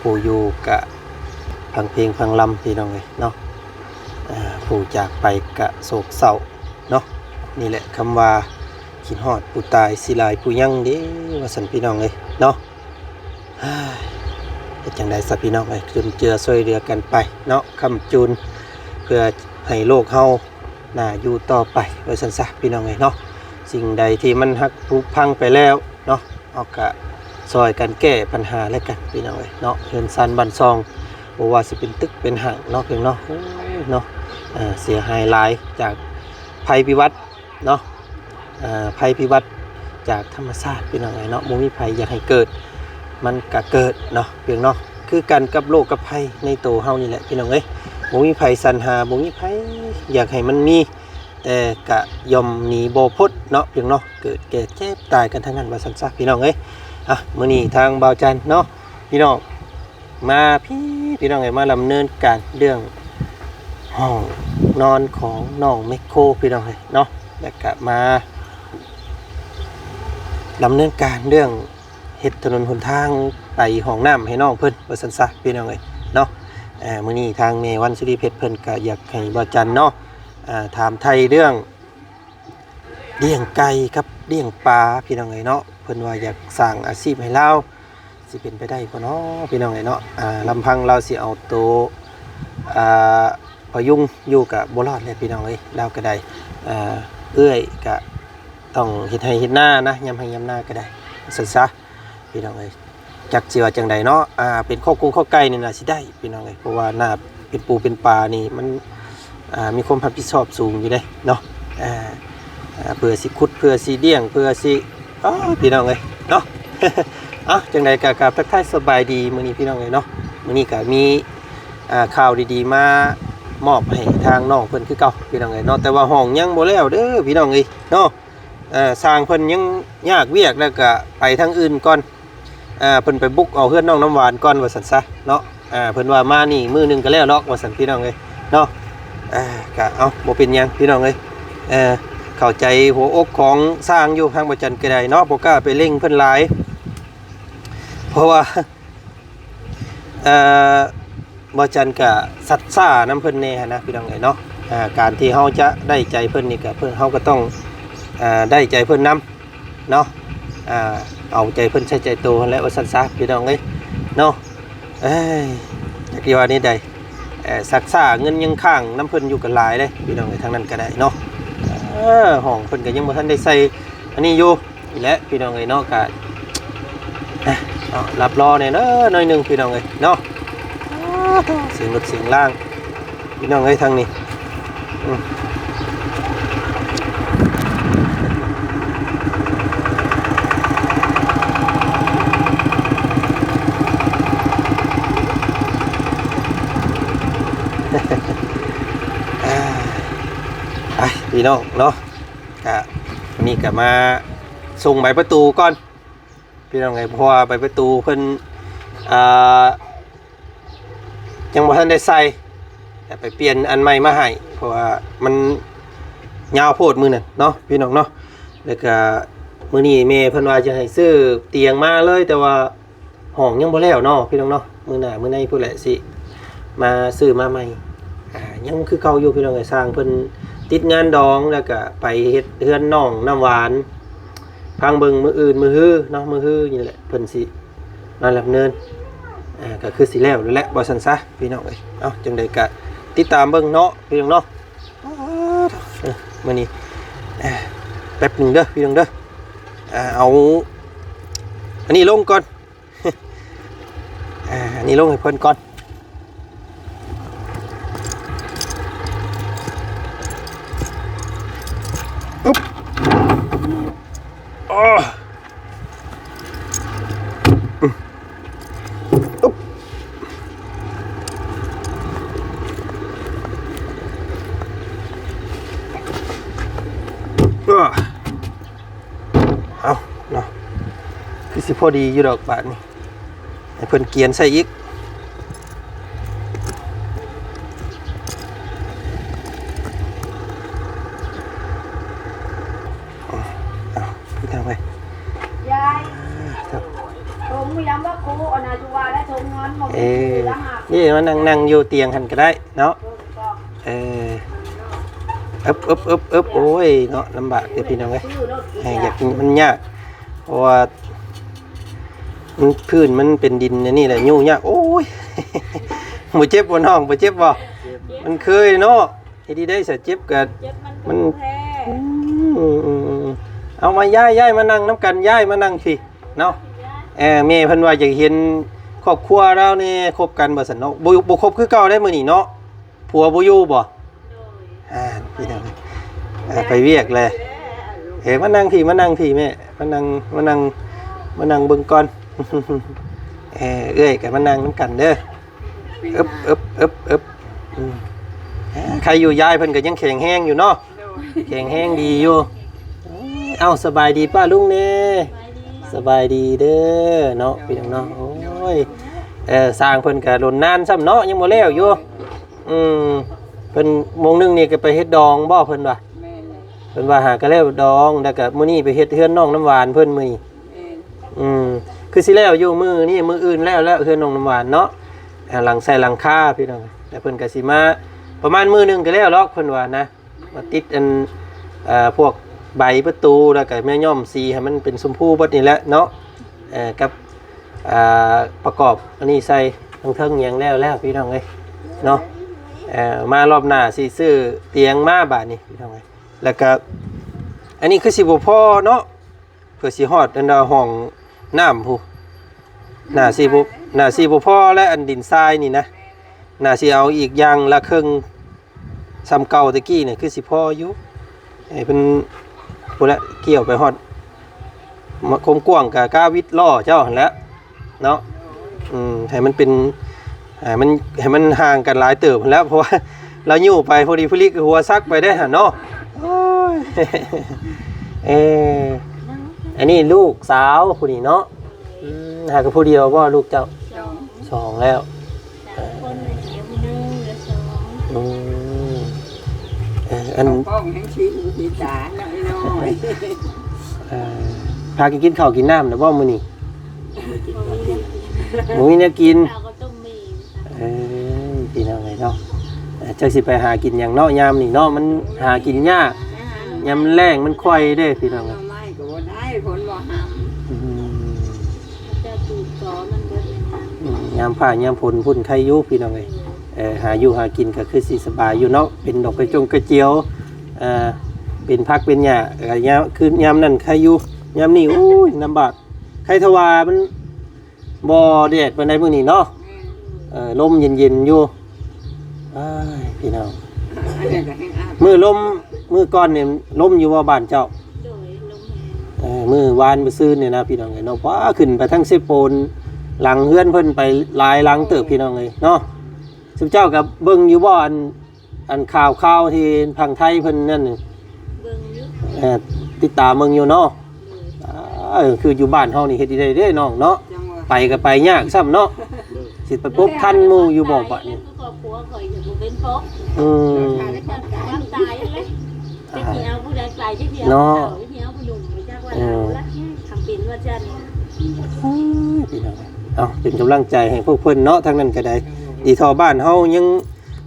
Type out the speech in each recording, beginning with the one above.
ຜູ້ຢູ່ກະພັງເພງພັງລຳ ພີ່ນ້ອງເອີຍເນາະ. ອ່າ ຜູ້ຈາກໄປກະໂສກເສົ້າເນາະ. ນີ້ແຫຼະຄຳວ່າ ຄິດຮອດຜູ້ຕາຍ ເສຍດາຍຜູ້ຍັງເດ້ ວ່າຊັ້ນ ພີ່ນ້ອງເອີຍເນາະ. ເຮັດຈັ່ງໃດຊະ ພີ່ນ້ອງເອີຍ ຈຸນເຈືອຊ່ວຍເຫຼືອກັນໄປເນາະ ຄ້ຳຈູນ ເພື່ອໃຫ້ໂລກເຮົາໜ້າຢູ່ຕໍ່ໄປ ວ່າຊັ້ນຊະ ພີ່ນ້ອງເອີຍເນາະ. ສິ່ງໃດທີ່ມັນຫັກຜຸພັງໄປແລ້ວເນາະ ເຮົາກະຊ່ອຍກັນແກ້ບັນຫາແລ້ວກັນ ພີ່ນ້ອງເອີຍເນາະ. ເຮືອນຊານບ້ານຊ່ອງ ບໍ່ວ່າຊິເປັນຕຶກເປັນຫ້າງເນາະ ພີ່ນ້ອງເນາະ ໂອ້ຍເນາະ ເສຍຫາຍຫຼາຍຈາກໄພພິບັດ ເນາະ ເອີ ໄພພິບັດຈາກທຳມະຊາດ ພີ່ນ້ອງເອີຍເນາະ. ບໍ່ມີໃຜຢາກໃຫ້ເກີດ ມັນກະເກີດເນາະ ພີ່ນ້ອງເນາະ. ຄືກັນກັບໂລກກັບໄພໃນໂຕເຮົານີ້ແຫຼະ ພີ່ນ້ອງເອີຍ. ບໍ່ມີໃຜສັນຫາ ບໍ່ມີໃຜຢາກໃຫ້ມັນມີ ແຕ່ກະຍ່ອມໜີບໍ່ພົ້ນເນາະ ພີ່ນ້ອງເນາະ. ເກີດແກ່ເຈັບຕາຍກັນທັງນັ້ນ ວ່າຊັ້ນຊະ ພີ່ນ້ອງເອີຍ. ອ່ະ ມື້ນີ້ທາງບ່າວຈັນເນາະ ພີ່ນ້ອງ ມາພີ້ ພີ່ນ້ອງເອີຍ ມາດຳເນີນການເລື່ອງຫ້ອງນອນຂອງນ້ອງແມັກໂຄ ພີ່ນ້ອງເອີຍເນາະ. ແລ້ວກະມາດຳເນີນການເລື່ອງເຮັດຖະໜົນຫົນທາງໄປຫ້ອງນ້ຳໃຫ້ນ້ອງເພິ່ນ ວ່າຊັ້ນຊະ ພີ່ນ້ອງເອີຍເນາະ. ເອີ ມື້ນີ້ທາງແມ່ວັນສຸລິເພັດເພິ່ນກະຢາກໃຫ້ບ່າວຈັນເນາະ ເອີ ຖາມໄຖ່ເລື່ອງ ລ້ຽງໄກ່ກັບລ້ຽງປາ ພີ່ນ້ອງເອີຍເນາະ. ເພິ່ນວ່າຢາກສ້າງອາຊີບໃຫ້ລາວ ຊິເປັນໄປໄດ້ບໍ່ນໍ ພີ່ນ້ອງເອີຍເນາະ. ອ່າ ລຳພັງລາວຊິເອົາໂຕ ອ່າ ພະຍຸງຢູ່ກະບໍ່ລອດແຫຼະ ພີ່ນ້ອງເອີຍ. ລາວກະໄດ້ ອ່າ ເອື້ອຍກະຕ້ອງເຮັດໄຮ່ເຮັດນານະ ຍາມໄຮ່ຍາມນາກະໄດ້ ຊັ້ນຊະ ພີ່ນ້ອງເອີຍ. ຈັກຊິວ່າຈັ່ງໃດເນາະ ອ່າ ເປັນຄອກກຸງຄອກໄກ່ນີ້ນະຊິໄດ້ ພີ່ນ້ອງເອີຍ ເພາະວ່າໜ້າເປັນປູເປັນປານີ້ມັນ ອ່າ ມີຄວາມຮັບຜິດຊອບສູງຢູ່ເດ້ເນາະ. ອ່າ ເພື່ອຊິຂຸດ ເພື່ອຊິລ້ຽງ ເພື່ອຊິ ອ້າ ພີ່ນ້ອງເອີຍເນາະ. ເອົ້າ ຈັ່ງໃດກະກາບທັກທາຍສະບາຍດີມື້ນີ້ ພີ່ນ້ອງເອີຍເນາະ. ມື້ນີ້ກະມີ ອ່າ ຂ່າວດີໆມາມອບໃຫ້ທາງນ້ອງເພິ່ນຄືເກົ່າ ພີ່ນ້ອງເອີຍເນາະ. ແຕ່ວ່າຫ້ອງຍັງບໍ່ແລ້ວເດີ ພີ່ນ້ອງເອີຍເນາະ. ເອີ ຊ່າງເພິ່ນຍັງຍາກວຽກ ແລ້ວກະໄປທາງອື່ນກ່ອນ ອ່າ ເພິ່ນໄປບຸກເອົາເຮືອນນ້ອງນ້ຳຫວານກ່ອນ ວ່າຊັ້ນຊະເນາະ. ອ່າ ເພິ່ນວ່າມານີ້ມື້ໜຶ່ງກະແລ້ວດອກ ວ່າຊັ້ນ ພີ່ນ້ອງເອີຍເນາະ. ອ່າ ກະເອົາ ບໍ່ເປັນຫຍັງ ພີ່ນ້ອງເອີຍ ເຂົ້າໃຈຫົວອົກຂອງຊ່າງຢູ່ ທາງບ່າວຈັນກະໄດ້ເນາະ ບໍ່ກ້າໄປເລັ່ງເພິ່ນຫຼາຍ ເພາະວ່າ ເອີ ບ່າວຈັນກະຊັດຊ້ານຳເພິ່ນແດ່ຫັ້ນນະ ພີ່ນ້ອງເອີຍເນາະ. ການທີ່ເຮົາຈະໄດ້ໃຈເພິ່ນນີ້ກະ ເພິ່ນ ເຮົາກະຕ້ອງ ເອີ ໄດ້ໃຈເພິ່ນນຳເນາະ ເອົາໃຈເພິ່ນໃສ່ໃຈໂຕຫັ້ນແຫຼະ ວ່າຊັ້ນຊະ ພີ່ນ້ອງເອີຍເນາະ. ເອີຍ ຈັກຊິວ່າແນວໃດ ຊັກຊ້າ ເງິນຍັງຄ້າງນຳເພິ່ນຢູ່ກະຫຼາຍເດ້ ພີ່ນ້ອງເອີຍ ທາງນັ້ນກະໄດ້ເນາະ. ເອີ ຫ້ອງເພິ່ນກະຍັງບໍ່ທັນໄດ້ໃສ່ອັນນີ້ຢູ່ ນີ້ແຫຼະ ພີ່ນ້ອງເອີຍເນາະ. ກະ ເນາະ ຫຼັບລໍແດ່ເດີ ໜ້ອຍໜຶ່ງ ພີ່ນ້ອງເອີຍເນາະ. ສຽງລົດສຽງລາງ ພີ່ນ້ອງເອີຍ ທາງນີ້ ອືມ ໄປ ພີ່ນ້ອງເນາະ. ກະ ນີ້ກະມາສົ່ງໃບປະຕູກ່ອນ ພີ່ນ້ອງເອີຍ ເພາະວ່າໃບປະຕູເພິ່ນ ອ່າ ຍັງບໍ່ທັນໄດ້ໃສ່ ແຕ່ໄປປ່ຽນອັນໃໝ່ມາໃຫ້ ເພາະວ່າມັນຍາວໂພດມື້ນັ້ນເນາະ ພີ່ນ້ອງເນາະ. ແລ້ວກະມື້ນີ້ແມ່ເພິ່ນວ່າຈະໃຫ້ຊື້ຕຽງມາເລີຍ ແຕ່ວ່າຫ້ອງຍັງບໍ່ແລ້ວເນາະ ພີ່ນ້ອງເນາະ. ມື້ໜ້າມື້ໃນພຸ້ນແຫຼະຊິມາຊື້ມາໃໝ່ ອ່າ ຍັງຄືເກົ່າຢູ່ ພີ່ນ້ອງເອີຍ. ຊ່າງເພິ່ນຕິດງານດອງ ແລ້ວກະໄປເຮັດເຮືອນນ້ອງນ້ຳຫວານ ຟັງເບິ່ງມື້ອື່ນມື້ຮືເນາະ ມື້ຮືນີ້ແຫຼະ ເພິ່ນຊິມາດຳເນີນ ອ່າ ກະຄືຊິແລ້ວແລ້ວແຫຼະ ວ່າຊັ້ນຊະ ພີ່ນ້ອງເອີຍ. ເອົ້າ ຈັ່ງໃດກະຕິດຕາມເບິ່ງເນາະ ພີ່ນ້ອງເນາະ. ເອີ ມື້ນີ້ ເອີ ແປັບໜຶ່ງເດີ ພີ່ນ້ອງເດີ ອ່າ ເອົາອັນນີ້ລົງກ່ອນ ອ່າ ອັນນີ້ລົງໃຫ້ເພິ່ນກ່ອນ. ອຶບ ໂອ້ ອືມ ອຶບ ເອີ ເອົາເນາະ ຄືຊິພໍດີຢູ່ດອກບາດນີ້ ໃຫ້ເພິ່ນກຽນໃສ່ອີກ. ເອົາ ເອົາໄປ ຍາຍ ອ່າ ໂຕ ຖົງຢາມວ່າໂຄ ອັນນະ ຢູ່ວ່າແລ້ວຖົງເງິນບໍ່ມີ ນີ້ມານັ່ງ ນັ່ງຢູ່ຕຽງຫັ້ນກໍໄດ້ເນາະ. ເອີ ອຶບ ອຶບ ອຶບ ອຶບ ໂອ້ຍເນາະ ລຳບາກເດ້ພີ່ນ້ອງເອີຍ. ເອີ ຢາກ ມັນຍາກ ເພາະວ່າ ມັນ ພື້ນມັນເປັນດິນອັນນີ້ແຫຼະ ຍູ້ຍາກ. ໂອ້ຍ ບໍ່ເຈັບບໍ່ນ້ອງ ບໍ່ເຈັບບໍ່? ມັນເຄີຍເນາະ. ເຮັດດີໄດ້ສະ ເຈັບກະ ເຈັບມັນກໍ ມັນ ບໍ່ແພ້ ອືມ ເອົາມາ ຍ້າຍ ຍ້າຍມານັ່ງນຳກັນ ຍ້າຍມານັ່ງພີ້ເນາະ. ແມ່ເພິ່ນວ່າຢາກເຫັນຄອບຄົວລາວແດ່ ຄົບກັນວ່າຊັ້ນເນາະ. ບໍ່ ບໍ່ຄົບຄືເກົ່າໄດ໋ມື້ນີ້ເນາະ ຜົວບໍ່ຢູ່ບໍ່? ໂດຍ ອ່າ ພີ່ນ້ອງ ເອີ ໄປວຽກແຫຼະ. ເອີ ມານັ່ງພີ້ ມານັ່ງພີ້ແມ່ ມານັ່ງ ມານັ່ງ ມານັ່ງເບິ່ງກ່ອນ. ເອີ ເອື້ອຍກໍມານັ່ງນຳກັນເດີ. ອຶບ ອຶບ ອຶບ ອຶບ ອືມ ເອີ ໃຄຢູ່ ຍາຍເພິ່ນກໍຍັງແຂງແຮງຢູ່ເນາະ. ໂດຍ ແຂງແຮງດີຢູ່. ເອົ້າ ສະບາຍດີປ້າລຸງແດ່. ສະບາຍດີເດີເນາະ ໂດຍ ພີ່ນ້ອງເນາະ. ໂອ້ຍ ເອີ ຊ່າງເພິ່ນກໍດົນນານຊ້ຳເນາະ ຍັງບໍ່ແລ້ວຢູ່. ອືມ ເພິ່ນໂມງໜຶ່ງນີ້ກໍໄປເຮັດດອງບໍ່ ເພິ່ນວ່າ? ແມ່ນແຫຼະ ເພິ່ນວ່າຫາກໍແລ້ວດອງ ແລ້ວກໍມື້ນີ້ໄປເຮັດເຮືອນນ້ອງນ້ຳຫວານເພິ່ນມື້ນີ້. ແມ່ນ ອືມ ຄືຊິແລ້ວຢູ່ມື້ນີ້ມື້ອື່ນແລ້ວ ແລ້ວເຮືອນນ້ອງນ້ຳຫວານເນາະ. ອ່າ ຫຼັງໃສ່ຫຼັງຄາພີ່ນ້ອງ ແລ້ວເພິ່ນກໍຊິມາປະມານມື້ໜຶ່ງກໍແລ້ວດອກ ເພິ່ນວ່ານະ. ມາຕິດອັນ ເອີ ພວກໃບປະຕູ ແລ້ວກໍມາຍ້ອມສີໃຫ້ມັນເປັນຊົມພູເບິດນີ້ແຫຼະເນາະ. ເອີ ກັບ ອ່າ ປະກອບອັນນີ້ໃສ່ ເທິງໆຫຍັງແລ້ວໆ ພີ່ນ້ອງເອີຍເນາະ. ເອີ ມາລອບໜ້າຊິຊື້ຕຽງມາບາດນີ້ ພີ່ນ້ອງເອີຍ. ແລ້ວກໍອັນນີ້ຄືຊິບໍ່ພໍເນາະ ເພື່ອຊິຮອດອັນວ່າຫ້ອງນ້ຳພຸ້ນ ໜ້າຊິບໍ່ ໜ້າຊິບໍ່ພໍແລ້ວ ອັນດິນຊາຍນີ້ນະ. ໜ້າຊິເອົາອີກຢ່າງລະເຄິ່ງ ສ່ຳເກົ່າແຕ່ກີ້ນີ້ຄືຊິພໍຢູ່ ໃຫ້ເພິ່ນ ພຸ້ນແຫຼະ ກ່ຽວໄປຮອດ ຄວາມກວ້າງກະກາວິດລໍ້ເຈົ້າຫັ້ນແຫຼະເນາະ. ອືມ ໃຫ້ມັນເປັນ ໃຫ້ມັນ ໃຫ້ມັນຫ່າງກັນຫຼາຍເຕີບຫັ້ນແຫຼະ ເພາະວ່າລາວຍູ້ໄປພໍດີຜູ້ລິກຫົວສັກໄປໄດ້ຫັ້ນເນາະ. ໂອ້ຍ ເອີ ອັນນີ້ລູກສາວຜູ້ນີ້ເນາະ. ອືມ ຫາກະຜູ້ດຽວບໍ່ລູກເຈົ້າ? ສອງ ສອງແລ້ວ. ສາມຄົນ ເຫຼືອຜູ້ໜຶ່ງ ເຫຼືອສອງ. ອືມ ເອີ ອັນ ເຂົ້າກ້ອງແຮງຊີ້ຫູຊີ້ຕານ້ອຍໆ. ເອີ ພາກັນກິນເຂົ້າກິນນ້ຳແລ້ວບໍ່ມື້ນີ້? ບໍ່ມີແນວກິນ ບໍ່ມີແນວກິນ. ເຂົ້າກໍຕົ້ມໝີ່. ເອີ ພີ່ນ້ອງເອີຍເນາະ ເອີ ຈັກຊິໄປຫາກິນຫຍັງເນາະ ຍາມນີ້ເນາະ ມັນຫາກິນຍາກ. ອາຫານ ຍາມແລ້ງມັນຂ້ອຍເດ້ ພີ່ນ້ອງເອີຍ. ໜໍ່ໄມ້ກໍບໍ່ໄດ້ ຝົນບໍ່ຫ້ຳ. ອືມ ເຂົາເຈົ້າປູກຕໍມັນເບິດແລ້ວນະ. ອືມ ຍາມຟ້າຍາມຝົນພຸ້ນໄຄຢູ່ ພີ່ນ້ອງເອີຍ. ເອີ ຫາຢູ່ຫາກິນກໍຄືຊິສະບາຍຢູ່ເນາະ ເປັນດອກກະຈົງກະຈຽວ ເອີ ເປັນຜັກເປັນຫຍ້າ ກໍຍາມ ຄືຍາມນັ້ນໄຄຢູ່. ຍາມນີ້ ໂອ້ຍ ລຳບາກ. ໃຄຖ້າວ່າມັນບໍ່ແດດປານໃດມື້ນີ້ເນາະ. ແມ່ນ ເອີ ລົມເຢັນໆຢູ່. ອ້າຍ ພີ່ນ້ອງ ອັນນີ້ກໍແຮງອາບ. ມື້ລົມ ມື້ກ່ອນນີ້ລົມຢູ່ບໍ່ບ້ານເຈົ້າ? ໂດຍ ລົມແຮງ. ເອີ ມື້ວານມື້ຊືນນີ້ນະ ພີ່ນ້ອງເອີຍເນາະ ຟ້າຂຶ້ນໄປທາງເຊໂປນ ຫຼັງເຮືອນເພິ່ນໄປຫຼາຍຫຼັງເຕີບ ພີ່ນ້ອງເອີຍເນາະ. ຊຸມເຈົ້າກໍເບິ່ງຢູ່ບໍ່ ອັນ ອັນຂ່າວ ຂ່າວທີ່ຝັ່ງໄທເພິ່ນນັ້ນ? ເບິ່ງຢູ່. ເອີ ຕິດຕາມເບິ່ງຢູ່ເນາະ. ໂດຍ ເອີ ຄືຢູ່ບ້ານເຮົານີ້ເຮັດໄດ້ເດ້ນ້ອງເນາະ. ຈັ່ງວ່າ ໄປກໍໄປຍາກຊ້ຳເນາະ. ໂດຍ ຊິໄປປົກທັນໝູ່ຢູ່ບໍ່ບາດນີ້? ຄືຄອບຄົວຂ້ອຍກໍບໍ່ເປັນປົກ. ອືມ ຄວາມຕາຍແຫຼະ. ຈັກຊິເອົາຜູ້ໃດໄປ ຈັກຊິເອົາຜູ້ເຖົ້າ ຈັກຊິເອົາຜູ້ໜຸ່ມ ຈັກວ່າເອົາລະ ອືມ ທຳເປັນວ່າຊັ້ນ. ໂອ້ຍ ພີ່ນ້ອງເອີຍ ເອົາ ເປັນກຳລັງໃຈໃຫ້ພວກເພິ່ນເນາະ ທາງນັ້ນກໍໄດ້. ດີທໍ່ບ້ານເຮົາຍັງ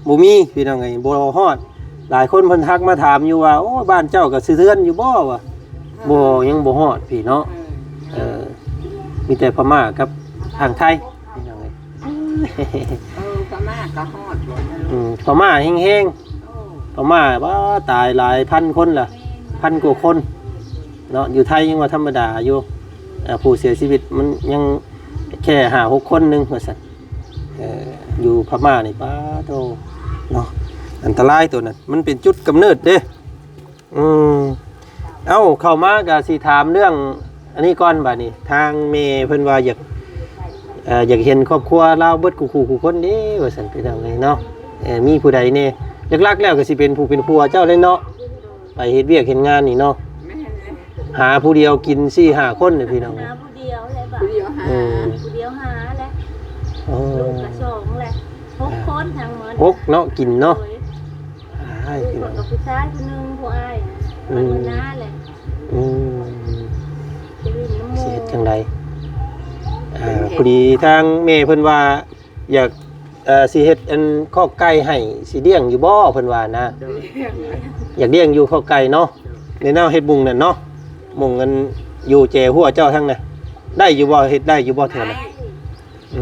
ບໍ່ມີ ພີ່ນ້ອງເອີຍ ບໍ່ຮອດ. ຫຼາຍຄົນເພິ່ນທັກມາຖາມຢູ່ວ່າ ໂອ້ ບ້ານເຈົ້າກໍສະເທືອນຢູ່ບໍ່ ວ່າ ບໍ່ ຍັງບໍ່ຮອດພີ້ເນາະ. ເອີ ເອີ ມີແຕ່ພະມ້າກັບທາງໄທ ພີ່ນ້ອງເອີຍ. ເອີ ພະມ້າກໍຮອດບໍ່ນະ? ອືມ ພະມ້າແຮງໆ. ໂອ້ ພະມ້າ ວ້າ ຕາຍຫຼາຍພັນຄົນລະ ພັນກວ່າຄົນເນາະ. ຢູ່ໄທຍັງວ່າທຳມະດາຢູ່ ເອີ ຜູ້ເສຍຊີວິດມັນຍັງແຄ່ຫ້າຫົກຄົນໜຶ່ງວ່າຊັ້ນ. ເອີ ຢູ່ພະມ້ານີ້ ປາໂທ ເນາະ ອັນຕະລາຍໂຕນັ້ນ ມັນເປັນຈຸດກຳເນີດເດ້. ອືມ ເອົ້າ ເຂົ້າມາກະຊິຖາມເລື່ອງອັນນີ້ກ່ອນບາດນີ້. ທາງແມ່ເພິ່ນວ່າຢາກ ເອີ ຢາກເຫັນຄອບຄົວລາວເບິດຄູ່ຄູ່ຄົນເດ້ວ່າຊັ້ນ ພີ່ນ້ອງເອີຍເນາະ. ເອີ ມີຜູ້ໃດແດ່? ຫຼັກໆແລ້ວກະຊິເປັນຜູ້ເປັນຜົວເຈົ້າເລີຍເນາະ ໄປເຮັດວຽກເຮັດງານນີ້ເນາະ. ແມ່ນແຫຼະ ຫາຜູ້ດຽວກິນສີ່ຫ້າຄົນນີ້ ພີ່ນ້ອງ. ຫາຜູ້ດຽວແຫຼະບາດ ຜູ້ດຽວຫາ ອືມ ຜູ້ດຽວຫາແຫຼະ. ໂອ້ ລູກກະສອງແຫຼະ ຫົກຄົນທັງໝົດ ຫົກເນາະ ກິນເນາະ. ໂດຍ ອ້າຍ ຜູ້ໜຶ່ງກໍຜູ້ຊາຍ ຜູ້ໜຶ່ງຜູ້ອ້າຍ ອືມ ມັນໜ້າແຫຼະ. ອືມ ຊິເຮັດຈັ່ງໃດ? ອ່າ ພໍດີທາງແມ່ເພິ່ນວ່າ ຢາກ ເອີ ຊິເຮັດອັນຄອກໄກ່ໃຫ້ ຊິລ້ຽງຢູ່ບໍ່ ເພິ່ນວ່ານະ. ໂດຍ ຢາກລ້ຽງຢູ່ຄອກໄກ່ເນາະ. ໃນແນວເຮັດມຸງນັ້ນເນາະ ມຸງອັນຢູ່ແຈຫົວເຈົ້າທາງນະ ໄດ້ຢູ່ບໍ່? ເຮັດໄດ້ຢູ່ບໍ່ແຖວນັ້ນ? ໄດ້ ອື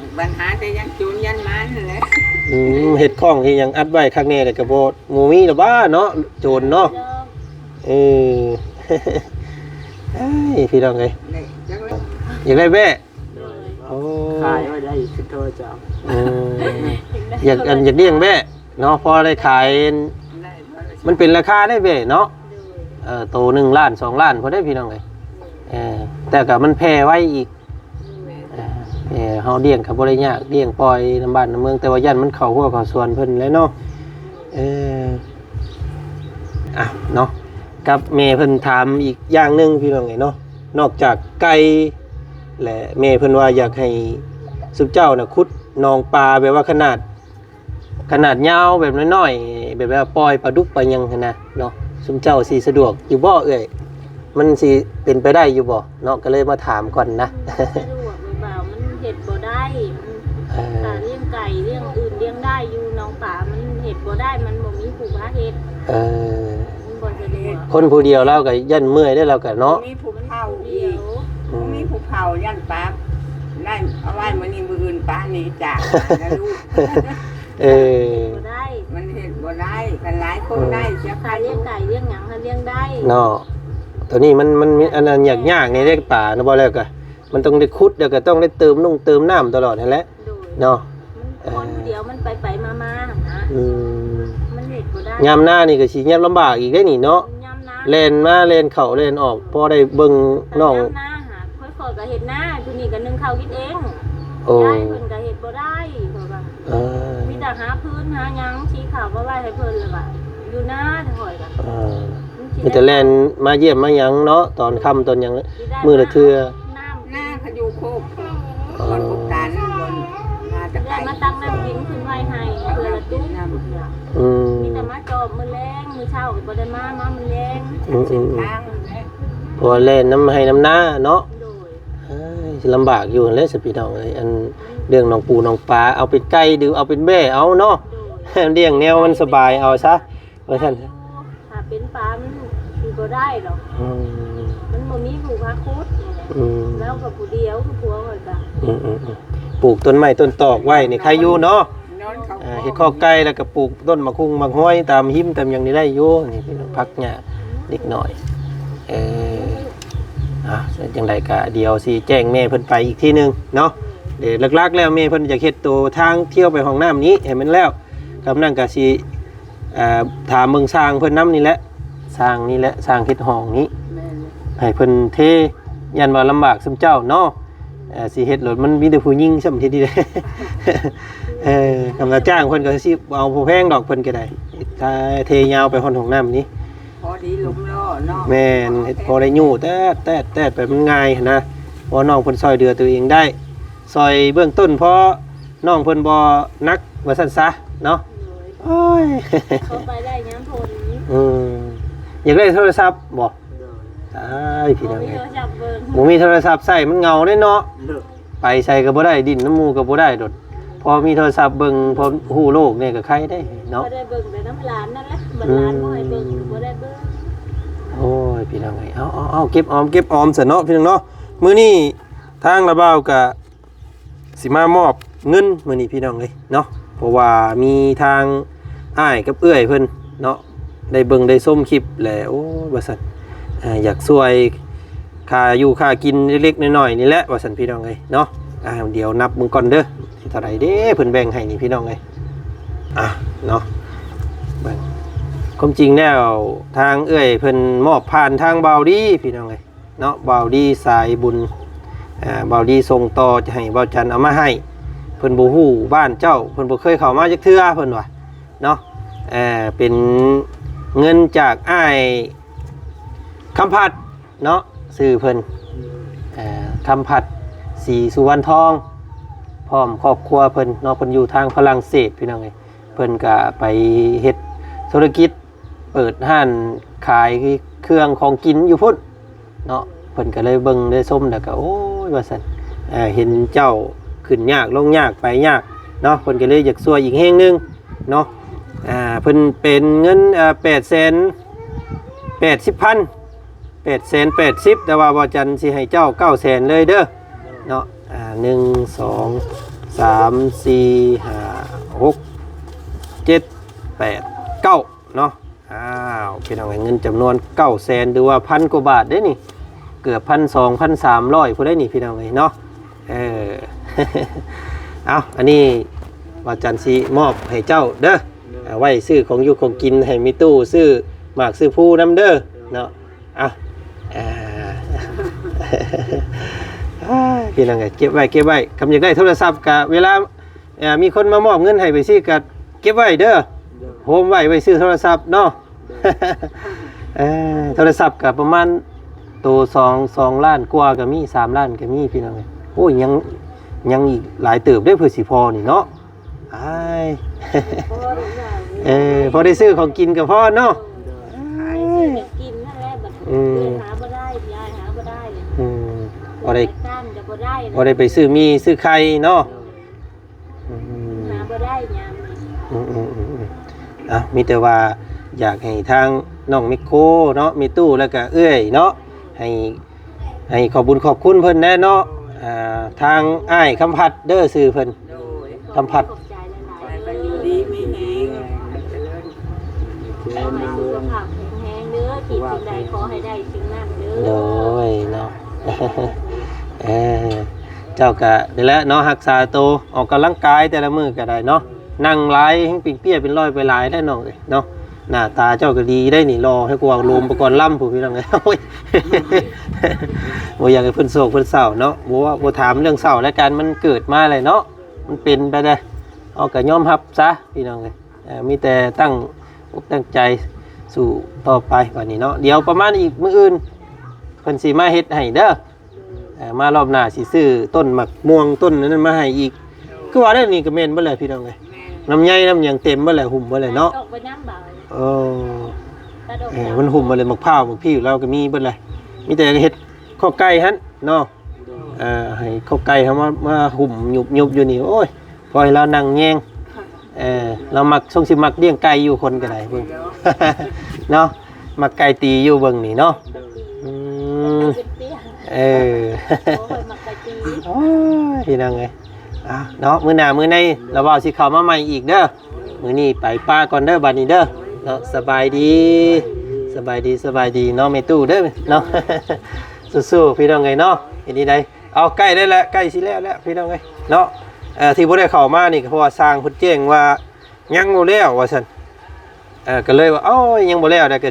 ມ ບັນຫາແຕ່ຢ້ານໂຈນຢ້ານມານຫັ້ນແຫຼະ. ອືມ ເຮັດຂອງເຮັດຫຍັງອັດໄວ້ຄັກແນ່ ແລ້ວກໍບໍ່ ບໍ່ມີແລ້ວຫວາເນາະ ໂຈນເນາະ. ເອີ ເອີຍ ພີ່ນ້ອງເອີຍ ຢາກໄດ້ແບ້. ໂອ້ ຂາຍໄວ້ໄດ້ຄືໂທຈາ. ເອີ ຢາກ ອັນ ຢາກລ້ຽງແບ້ເນາະ ພໍໄດ້ຂາຍ ມັນເປັນລາຄາໄດ້ແບ້ເນາະ. ເອີ ໂຕໜຶ່ງລ້ານ ສອງລ້ານພຸ້ນເດ້ ພີ່ນ້ອງເອີຍ. ເອີ ແຕ່ກໍມັນແຜ່ໄວອີກ. ເອີ ເຮົາລ້ຽງກໍບໍ່ໄດ້ຍາກ ລ້ຽງປ່ອຍນຳບ້ານນຳເມືອງ ແຕ່ວ່າຢ້ານມັນເຂົ້າຮົ້ວເຂົ້າສວນເພິ່ນແຫຼະເນາະ. ເອີ ອ່ະເນາະ ກັບແມ່ເພິ່ນຖາມອີກຢ່າງໜຶ່ງ ພີ່ນ້ອງເອີຍເນາະ ນອກຈາກໄກ່ ແລະ ແມ່ເພິ່ນວ່າຢາກໃຫ້ຊຸມເຈົ້ານະ ຂຸດໜອງປາ ແບບວ່າຂະໜາດ ຂະໜາດຍາວແບບນ້ອຍໆ ແບບວ່າປ່ອຍປາດຸກປາຫຍັງຫັ້ນນະເນາະ ຊຸມເຈົ້າຊິສະດວກຢູ່ບໍ່ເອື້ອຍ? ມັນຊິເປັນໄປໄດ້ຢູ່ບໍ່ເນາະ ກໍເລີຍມາຖາມກ່ອນນະ. ສະດວກຫຼືເປົ່າ ມັນເຮັດບໍ່ໄດ້. ມັນ ເອີ ຖ້າລ້ຽງໄກ່ລ້ຽງອື່ນລ້ຽງໄດ້ຢູ່ ໜອງປາມັນເຮັດບໍ່ໄດ້ ມັນບໍ່ມີຜູ້ພາເຮັດ. ເອີ ມັນບໍ່ສະດວກ. ຄົນຜູ້ດຽວລາວກໍຢ້ານເມື່ອຍເດ້ ລາວກໍເນາະ ມີຜູ້ເຝົ້າອີກ. ອືມ ມີຜູ້ເຝົ້າ ຢ້ານປາໄດ້ເອົາໄວ້ມື້ນີ້ ມື້ອື່ນປາໜີຈາກນະລູກ. ເອີ ບໍ່ໄດ້ ມັນເຮັດບໍ່ໄດ້ ຄັນຫຼາຍຄົນໄດ້ ເອີ ເສຍຄ່າຢູ່. ລ້ຽງໄກ່ລ້ຽງຫຍັງຫັ້ນລ້ຽງໄດ້ເນາະ. ໂຕນີ້ມັນ ມັນມີອັນນັ້ນຍາກໆ ໃນເລື່ອງປານະ ບໍ່ແລ້ວກໍ ມັນຕ້ອງໄດ້ຂຸດ ແລ້ວກໍຕ້ອງໄດ້ເຕີມນຸ່ງເຕີມນ້ຳຕະຫຼອດຫັ້ນແຫຼະ. ໂດຍ ເນາະ ມັນ ເອີ ຄົນດຽວມັນໄປໆມາໆຫັ້ນນະ. ອືມ ມັນເຮັດບໍ່ໄດ້. ຍາມໜ້ານີ້ກໍຊິຍາມລຳບາກອີກເດ້ນີ້ເນາະ. ຍາມໜ້າ ແລ່ນມາແລ່ນເຂົ້າແລ່ນອອກ ພໍໄດ້ເບິ່ງນ້ອງ. ຍາມໜ້າຫາ ຂ້ອຍກໍເຮັດນາ ຜູ້ນີ້ກໍໜຶ້ງເຂົ້າກິນເອງ. ໂອ້ ຍາຍເພິ່ນກໍເຮັດບໍ່ໄດ້ ເພາະວ່າ ເອີ ມີແຕ່ຫາຟືນຫາຫຍັງ ສີຂາວມາໄວ້ໃຫ້ເພິ່ນ ແລ້ວກໍຢູ່ນາ. ຂ້ອຍກໍ ເອີ ມີແຕ່ແລ່ນມາຢ້ຽມມາຫຍັງເນາະ ຕອນຄ່ຳຕອນຫຍັງ ມື້ລະເທື່ອ. ນ້ຳ ນາກໍຢູ່ໂຄກ ເອີ ບ່ອນກົກຕານ ບ່ອນມາແຕ່ໄກ ໄດ້ມາຕັກນ້ຳກິນຂຶ້ນໄວ້ໃຫ້ເພື່ອລະຕຸກ. ອືມ ມີແຕ່ມາຈອບມື້ແລງ ມື້ເຊົ້າກໍບໍ່ໄດ້ມາ ມາມື້ແລງ. ອືມໆໆ ເສັ້ນທາງນັ້ນແຫຼະ ເພາະວ່າແລ່ນນຳໄຮ່ນຳນາເນາະ. ໂດຍ ເອີຍ ຊິລຳບາກຢູ່ຫັ້ນແຫຼະ ຊະພີ່ນ້ອງເອີຍ. ອັນເລື່ອງໜອງປູໜອງປາ ເອົາເປັນໄກ່ຫຼືເອົາເປັນແບ້ເອົາເນາະ. ໂດຍ ລ້ຽງແນວມັນສະບາຍເອົາຊະ ວ່າຊັ້ນ. ຖ້າເປັນປາມັນຊິບໍ່ໄດ້ດອກ. ອືມ ມັນບໍ່ມີຜູ້ພາຂຸດ. ອືມ ລາວກໍຜູ້ດຽວ ຄືຜົວຂ້ອຍກໍ ອືມໆໆ ປູກຕົ້ນໄມ້ຕົ້ນຕອກໄວ້ນີ້ໄຄຢູ່ເນາະ. ນອນເຂົ້າ ເອີ ເຮັດຄອກໄກ່ ແລ້ວກໍປູກຕົ້ນໝາກຫຸ່ງໝາກຫອຍຕາມຮິມຕາມຫຍັງນີ້ໄດ້ຢູ່. ນີ້ເປັນຜັກຫຍ້າເລັກນ້ອຍ. ເອີ ອ່າ ຈັ່ງໃດກໍດຽວຊິແຈ້ງແມ່ເພິ່ນໄປອີກທີໜຶ່ງເນາະ. ເອີ ຫຼັກໆແລ້ວແມ່ເພິ່ນຢາກເຮັດໂຕທາງທ່ຽວໄປຫ້ອງນ້ຳນີ້ໃຫ້ມັນແລ້ວ. ກຳນັ້ນກໍຊິ ເອີ ຖາມເບິ່ງຊ່າງເພິ່ນນຳນີ້ແຫຼະ ຊ່າງນີ້ແຫຼະ ຊ່າງເຮັດຫ້ອງນີ້. ແມ່ນ ໃຫ້ເພິ່ນເທ ຢ້ານວ່າລຳບາກຊຸມເຈົ້າເນາະ. ເອີ ຊິເຮັດໂລດ ມັນມີແຕ່ຜູ້ຍິງຊ້ຳເຮັດນີ້. ເອີ ກຳລັງຈ້າງເພິ່ນກໍຊິເອົາບໍ່ແພງດອກ ເພິ່ນກໍໄດ້ ເທຍາວໄປຮອດຫ້ອງນ້ຳນີ້. ພໍດີລົມລໍ້ເນາະ. ແມ່ນ ເຮັດພໍໄດ້ຍູ້ແຕດໆໆໄປ ມັນງ່າຍຫັ້ນນະ ເພາະວ່ານ້ອງເພິ່ນຊ່ອຍເຫຼືອຕົວເອງໄດ້ ຊ່ອຍເບື້ອງຕົ້ນ ເພາະນ້ອງເພິ່ນບໍ່ໜັກວ່າຊັ້ນຊະເນາະ. ໂດຍ ໂອ້ຍ ເຂົ້າໄປໄດ້ຍາມຝົນ. ອືມ ຢາກໄດ້ໂທລະສັບບໍ່? ໂດຍ ຕາຍ ພີ່ນ້ອງເອີຍ ບໍ່ມີໂທລະສັບເບິ່ງ ບໍ່ມີໂທລະສັບໃຊ້ ມັນເຫງົາເດ້ເນາະ. ໂດຍ ໄປໃສກໍບໍ່ໄດ້ ຫຼິ້ນນຳໝູ່ກໍບໍ່ໄດ້ໂດດ. ພໍມີໂທລະສັບເບິ່ງ ພໍຮູ້ໂລກນີ້ກໍໄຄເດ້ເນາະ. ກໍໄດ້ເບິ່ງແຕ່ນຳຫຼານນັ້ນແຫຼະ ບັດຫຼານບໍ່ໃຫ້ເບິ່ງ ອືມ ກໍບໍ່ໄດ້ເບິ່ງ. ໂອ້ຍ ພີ່ນ້ອງເອີຍ ເອົາໆໆ ເກັບອອມເກັບອອມຊະເນາະ ພີ່ນ້ອງເນາະ. ມື້ນີ້ທາງລາວບ່າວກະຊິມາມອບເງິນມື້ນີ້ ພີ່ນ້ອງເອີຍເນາະ ເພາະວ່າມີທາງອ້າຍກັບເອື້ອຍເພິ່ນເນາະ ໄດ້ເບິ່ງໄດ້ຊົມຄລິບແລ້ວ ໂອ້ຍ ວ່າຊັ້ນ ເອີ ຢາກຊ່ວຍຄ່າຢູ່ຄ່າກິນເລັກໆນ້ອຍໆນີ້ແຫຼະ ວ່າຊັ້ນ ພີ່ນ້ອງເອີຍເນາະ. ອ່າ ດຽວນັບເບິ່ງກ່ອນເດີ ຊິເທົ່າໃດເດ້ ເພິ່ນແບ່ງໃຫ້ນີ້ ພີ່ນ້ອງເອີຍ. ອ່າ ເນາະ ເບິ່ງ ຄວາມຈິງແລ້ວທາງເອື້ອຍເພິ່ນມອບຜ່ານທາງບ່າວດີ ພີ່ນ້ອງເອີຍ ເນາະ ບ່າວດີສາຍບຸນ ເອີ ບ່າວດີສົ່ງຕໍ່ຈະໃຫ້ບ່າວຈັນເອົາມາໃຫ້. ເພິ່ນບໍ່ຮູ້ບ້ານເຈົ້າ ເພິ່ນບໍ່ເຄີຍເຂົ້າມາຈັກເທື່ອ ເພິ່ນວ່າເນາະ. ເອີ ເປັນເງິນຈາກອ້າຍຄຳພັດເນາະ ຊື່ເພິ່ນ ເອີ ຄຳພັດ ສີສຸວັນທອງ ພ້ອມຄອບຄົວເພິ່ນເນາະ. ເພິ່ນຢູ່ທາງຝຣັ່ງເສດ ພີ່ນ້ອງເອີຍ ເພິ່ນກະໄປເຮັດທຸລະກິດ ເປີດຮ້ານຂາຍເຄື່ອງຂອງກິນຢູ່ພຸ້ນເນາະ. ເພິ່ນກໍເລີຍເບິ່ງເລີຍຊົມ ແລ້ວກໍ ໂອ້ຍ ວ່າຊັ້ນ ເອີ ເຫັນເຈົ້າຂຶ້ນຍາກລົງຍາກໄປຍາກ ເນາະ ເພິ່ນກໍເລີຍຢາກຊ່ວຍອີກແຮງໜຶ່ງເນາະ. ອ່າ ເພິ່ນເປັນເງິນ ເອີ່ ແປດແສນແປດສິບພັນ ແປດແສນແປດສິບ ແຕ່ວ່າບ່າວຈັນຊິໃຫ້ເຈົ້າເກົ້າແສນເລີຍເດີເນາະ. ອ່າ ໜຶ່ງ ສອງ ສາມ ສີ່ ຫ້າ ຫົກ ເຈັດ ແປດ ເກົ້າ ເນາະ. ອ້າວ ພີ່ນ້ອງເອີຍ ເງິນຈຳນວນເກົ້າແສນ ຫຼືວ່າພັນກວ່າບາດເດ້ນີ້ ເກືອບພັນສອງ ພັນສາມຮ້ອຍພຸ້ນເດ້ນີ້ ພີ່ນ້ອງເອີຍເນາະ. ເອີ ເອົາ ອັນນີ້ບ່າວຈັນຊິມອບໃຫ້ເຈົ້າເດີ ເອົາໄວ້ຊື້ຂອງຢູ່ຂອງກິນໃຫ້ແມ່ຕູ້ ຊື້ໝາກຊື້ພູນຳເດີເນາະ. ເອົາ ເອີ ພີ່ນ້ອງເອີຍ ເກັບໄວ້ ເກັບໄວ້ ຄຳຢາກໄດ້ໂທລະສັບກະເວລາ ເອີ ມີຄົນມາມອບເງິນໃຫ້ໄປຊື້ກໍເກັບໄວ້ເດີ ໂຮມໄວ້ ໄວ້ຊື້ໂທລະສັບເນາະ. ເອີ ໂທລະສັບກໍປະມານໂຕສອງ ສອງລ້ານກວ່າກໍມີ ສາມລ້ານກໍມີ ພີ່ນ້ອງເອີຍ. ໂອ້ຍ ຍັງ ຍັງອີກຫຼາຍເຕີບເດ້ ເພື່ອຊິພໍນີ້ເນາະ. ອ້າຍ ພໍໄດ້ຊື້ຂອງກິນກໍພໍເນາະ. ເອີ ຊື້ແນວກິນນັ້ນແຫຼະ ບັດ ອືມ ເອື້ອຍຫາບໍ່ໄດ້ ຍາຍຫາບໍ່ໄດ້ ອືມ ບໍ່ໄດ້ ໄປຕາມກໍບໍ່ໄດ້ ບໍ່ໄດ້ໄປຊື້ໝີ່ຊື້ໄຂ່ເນາະ. ອືມ ຫາບໍ່ໄດ້ຍາມນີ້ ອືມໆໆໆ ເອົາ ມີແຕ່ວ່າຢາກໃຫ້ທາງນ້ອງແມັກໂຄເນາະ ແມ່ຕູ້ ແລ້ວກະເອື້ອຍເນາະ ໃຫ້ ໃຫ້ຂອບບຸນຂອບຄຸນເພິ່ນແດ່ເນາະ. ອ່າ ທາງອ້າຍຄຳພັດເດີ ຊື່ເພິ່ນ ໂດຍ ຄຳພັດ ຂອບໃຈຫຼາຍໆ ໃຫ້ຢູ່ດີມີແຮງ ຂໍໃຫ້ສຸຂະພາບແຂງແຮງເດີ ຄິດສິ່ງໃດຂໍໃຫ້ໄດ້ສິ່ງນັ້ນເດີ ໂດຍເນາະ. ເອີ ເຈົ້າກະນີ້ແຫຼະເນາະ ຮັກສາໂຕ ອອກກຳລັງກາຍແຕ່ລະມື້ກະໄດ້ເນາະ. ນັ່ງຫຼາຍແຮງ ປີ້ງເປ້ຍເປັນຮ້ອຍໄປຫຼາຍແລ້ວນ້ອງເອີຍເນາະ. ໜ້າຕາເຈົ້າກໍດີໄດ໋ນີ້ ຫຼໍ່ໃຫ້ກວ່າໂລມປະກອນລຳພຸ້ນ ພີ່ນ້ອງເອີຍ. ໂອ້ຍ ບໍ່ຢາກໃຫ້ເພິ່ນໂສກເພິ່ນເສົ້າເນາະ ບໍ່ວ່າ ບໍ່ຖາມເລື່ອງເສົ້າແລ້ວກັນ ມັນເກີດມາແລ້ວເນາະ ມັນເປັນໄປໄດ໋ ເຮົາກໍຍອມຮັບຊະ ພີ່ນ້ອງເອີຍ. ເອີ ມີແຕ່ຕັ້ງອົກຕັ້ງໃຈສູ້ຕໍ່ໄປບັດນີ້ເນາະ. ດຽວປະມານອີກມື້ອື່ນ ເພິ່ນຊິມາເຮັດໃຫ້ເດີ. ເອີ ມາລອບໜ້າຊິຊື້ຕົ້ນໝາກມ່ວງຕົ້ນນັ້ນມາໃຫ້ອີກ. ຄືວ່າແລ້ວນີ້ກໍແມ່ນເບິດແຫຼະ ພີ່ນ້ອງເອີຍ ແມ່ນ ລຳໄຍລຳຫຍັງເຕັມເບິດແຫຼະ ຫຸ້ມເບິດແຫຼະເນາະ. ອອກໄປນຳບ່າວ ເອີ ຕັດອອກ ເອີ ຈາກ ມັນຫຸ້ມເບິດແຫຼະ ໝາກພ້າວໝາກພ້າວລາວກໍມີເບິດແຫຼະ ມີແຕ່ເຮັດຄອກໄກ່ຫັ້ນເນາະ. ເອີ ໃຫ້ຄອກໄກ່ເຮົາມາ ມາຫຸ້ມຍຸບໆຢູ່ນີ້ ໂອ້ຍ ພໍໃຫ້ລາວນັ່ງແຍງ. ເອີ ລາວມັກ ຊົງຊິມັກລ້ຽງໄກ່ຢູ່ ຄົນກໍໄດ້ເບິ່ງເນາະ ມັກໄກ່ຕີຢູ່ເບິ່ງນີ້ເນາະ. ອືມ ເອີ ໂອ້ຍ ມັກໄກ່ຕີ ໂອ້ຍ ພີ່ນ້ອງເອີຍ. ອ່າ ເນາະ ມື້ໜ້າມື້ໃນລາວເວົ້າຊິເຂົ້າມາໃໝ່ອີກເດີ. ມື້ນີ້ໄປປະກ່ອນເດີ ບັດນີ້ເດີເນາະ. ສະບາຍດີ ສະບາຍດີ ສະບາຍດີເນາະ ແມ່ຕູ້ເດີເນາະ. ສູ້ໆ ພີ່ນ້ອງເອີຍເນາະ. ເຮັດຈັ່ງໃດ ເອົາ ໃກ້ໄດ້ແລ້ວ ໃກ້ຊິແລ້ວແລ້ວ ພີ່ນ້ອງເອີຍເນາະ. ເອີ ທີ່ບໍ່ໄດ້ເຂົ້າມານີ້ກໍເພາະວ່າຊ່າງເພິ່ນແຈ້ງວ່າຍັງບໍ່ແລ້ວວ່າຊັ້ນ. ເອີ ກໍເລີຍວ່າ ໂອ້ຍ ຍັງບໍ່ແລ້ວ ແຕ່ກໍ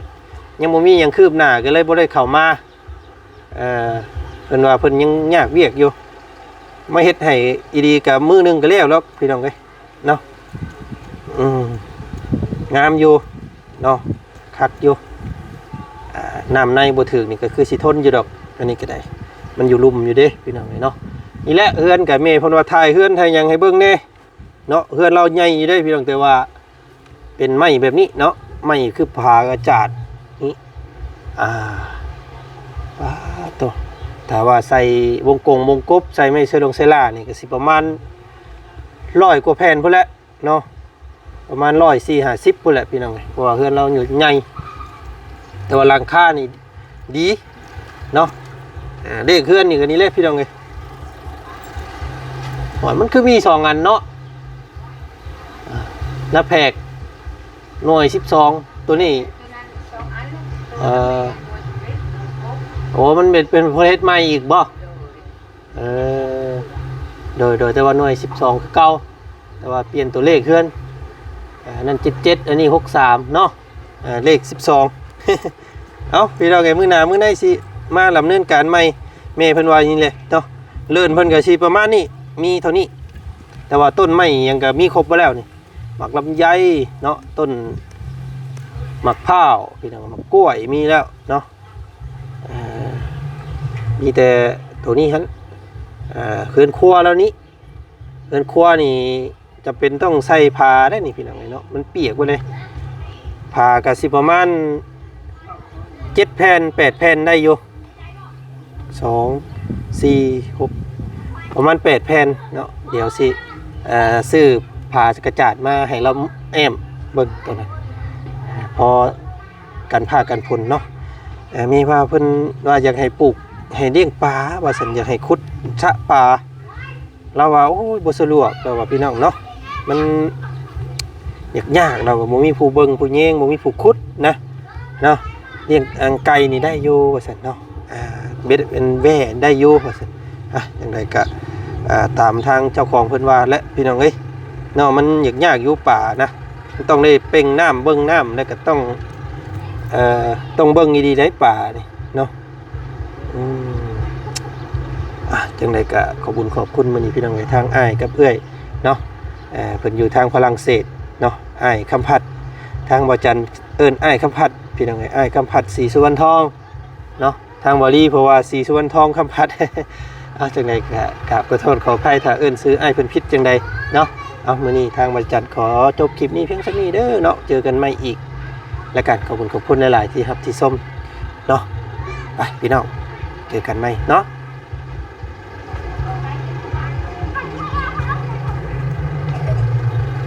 ຍັງບໍ່ມີຫຍັງຄືບໜ້າ ກໍເລີຍບໍ່ໄດ້ເຂົ້າມາ. ເອີ ເພິ່ນວ່າເພິ່ນຍັງຍາກວຽກຢູ່ ມາເຮັດໃຫ້ອີ່ດີກໍມື້ໜຶ່ງກໍແລ້ວດອກ ພີ່ນ້ອງເອີຍເນາະ. ອືມ ງາມຢູ່ເນາະ ຄັກຢູ່. ອ່າ ນ້ຳໃນບໍ່ຖືກນີ້ກໍຄືຊິທົນຢູ່ດອກ ອັນນີ້ກໍໄດ້ ມັນຢູ່ລຸ່ມຢູ່ເດ້ ພີ່ນ້ອງເອີຍເນາະ. ນີ້ແຫຼະ ເຮືອນກໍແມ່ເພິ່ນວ່າຖ່າຍເຮືອນຖ່າຍຫຍັງໃຫ້ເບິ່ງແດ່ເນາະ. ເຮືອນລາວໃຫຍ່ຢູ່ເດ້ ພີ່ນ້ອງ ແຕ່ວ່າ ເປັນໄມ້ແບບນີ້ເນາະ ໄມ້ຄືຜາກະຈາດນີ້. ອ່າ ປາດໂທ້ ຖ້າວ່າໃສ່ວົງກົງວົງກົບ ໃສ່ໄມ້ເຊລົງເຊລານີ້ ກໍຊິປະມານຮ້ອຍກວ່າແຜ່ນພຸ້ນແຫຼະເນາະ ປະມານຮ້ອຍສີ່ຫ້າສິບພຸ້ນແຫຼະ ພີ່ນ້ອງເອີຍ. ເພາະວ່າເຮືອນລາວຢູ່ໃຫຍ່ ແຕ່ວ່າຫຼັງຄານີ້ ດີເນາະ. ເອີ ເລກເຮືອນນີ້ກໍນີ້ແຫຼະ ພີ່ນ້ອງເອີຍ. ໂອ້ຍ ມັນຄືມີສອງອັນເນາະ. ເອີ ໜ້າແພກໜ່ວຍສິບສອງ ໂຕນີ້ ເອີ ໂອ້ ມັນເປັນ ເປັນເຮັດໃໝ່ອີກບໍ່? ເອີ ໂດຍ ໂດຍ ແຕ່ວ່າໜ່ວຍສິບສອງຄືເກົ່າ ແຕ່ວ່າປ່ຽນຕົວເລກເຮືອນ. ເອີ ອັນນັ້ນເຈັດເຈັດ ອັນນີ້ຫົກສາມເນາະ. ເອີ ເລກສິບສອງ. ເອົາ ພີ່ນ້ອງເອີຍ ມື້ໜ້າມື້ໃນຊິມາດຳເນີນການໃໝ່ ແມ່ເພິ່ນວ່ານີ້ແຫຼະເນາະ. ເລີນເພິ່ນກໍຊິປະມານນີ້ ມີເທົ່ານີ້ ແຕ່ວ່າຕົ້ນໄມ້ຫຍັງກໍມີຄົບເບິດແລ້ວນີ້ ໝາກລຳໄຍເນາະ ຕົ້ນໝາກພ້າວ ພີ່ນ້ອງ ໝາກກ້ວຍມີແລ້ວເນາະ. ເອີ ມີແຕ່ໂຕນີ້ຫັ້ນ ເອີ ເຮືອນຄົວແລ້ວນີ້ ເຮືອນຄົວນີ້ຈຳເປັນຕ້ອງໃສ່ຜ້າໄດ໋ນີ້ ພີ່ນ້ອງເອີຍເນາະ ມັນປຽກເບິດເລີຍ. ຜ້າກໍຊິປະມານເຈັດແຜ່ນ ແປດແຜ່ນໄດ້ຢູ່ ສອງ ສີ່ ຫົກ ປະມານແປດແຜ່ນເນາະ. ດຽວຊິ ອ່າຊື້ຜ້າກະຈາດມາໃຫ້ລາວແອ້ມເບິ່ງໂຕນັ້ນ ພໍກັນຟ້າກັນຝົນເນາະ. ອ່າມີວ່າເພິ່ນວ່າຢາກໃຫ້ປູກ ໃຫ້ລ້ຽງປາວ່າຊັ້ນ ຢາກໃຫ້ຂຸດສະປາ. ລາວວ່າ ໂອ້ຍ ບໍ່ສະດວກ ລາວວ່າ ພີ່ນ້ອງເນາະ ມັນຍາກໆ ລາວກໍບໍ່ມີຜູ້ເບິ່ງຜູ້ແຍງ ບໍ່ມີຜູ້ຂຸດນະເນາະ. ລ້ຽງອັງໄກ່ນີ້ໄດ້ຢູ່ວ່າຊັ້ນເນາະ ອ່າເບັດອັນແຫວ່ໄດ້ຢູ່ວ່າຊັ້ນ. ອ່ະ ຈັ່ງໃດກໍ ອ່າ ຕາມທາງເຈົ້າຂອງເພິ່ນວ່າແຫຼະ ພີ່ນ້ອງເອີຍເນາະ. ມັນຍາກໆ ຢູ່ປານະ ມັນຕ້ອງໄດ້ເປັ່ງນ້ຳເບິ່ງນ້ຳ ແລ້ວກໍຕ້ອງ ເອີ ຕ້ອງເບິ່ງດີໆ ໄດ໋ປານີ້ເນາະ. ອືມ ອ່ະ ຈັ່ງໃດກໍຂອບບຸນຂອບຄຸນມື້ນີ້ ພີ່ນ້ອງເອີຍ ທາງອ້າຍກັບເອື້ອຍເນາະ ເອີ ເພິ່ນຢູ່ທາງຝຣັ່ງເສດເນາະ ອ້າຍຄຳພັດ. ທາງບ່າວຈັນເອີ້ນອ້າຍຄຳພັດ ພີ່ນ້ອງເອີຍ ອ້າຍຄຳພັດ ສີສຸວັນທອງເນາະ. ທາງບ່າວລີເພິ່ນວ່າ ສີສຸວັນທອງ ຄຳພັດ. ເອົາ ຈັ່ງໃດກໍກາບຂໍໂທດຂໍອະໄພ ຖ້າເອີ້ນຊື່ອ້າຍເພິ່ນຜິດຈັ່ງໃດເນາະ. ເອົາ ມື້ນີ້ທາງບ່າວຈັນຂໍຈົບຄລິບນີ້ພຽງສ່ຳນີ້ເດີເນາະ ເຈີກັນໃໝ່ອີກລະກັນ. ຂອບຄຸນຂອບຄຸນຫຼາຍໆ ທີ່ຮັບທີ່ຊົມເນາະ. ໄປ ພີ່ນ້ອງ ເຈີກັນໃໝ່ເນາະ.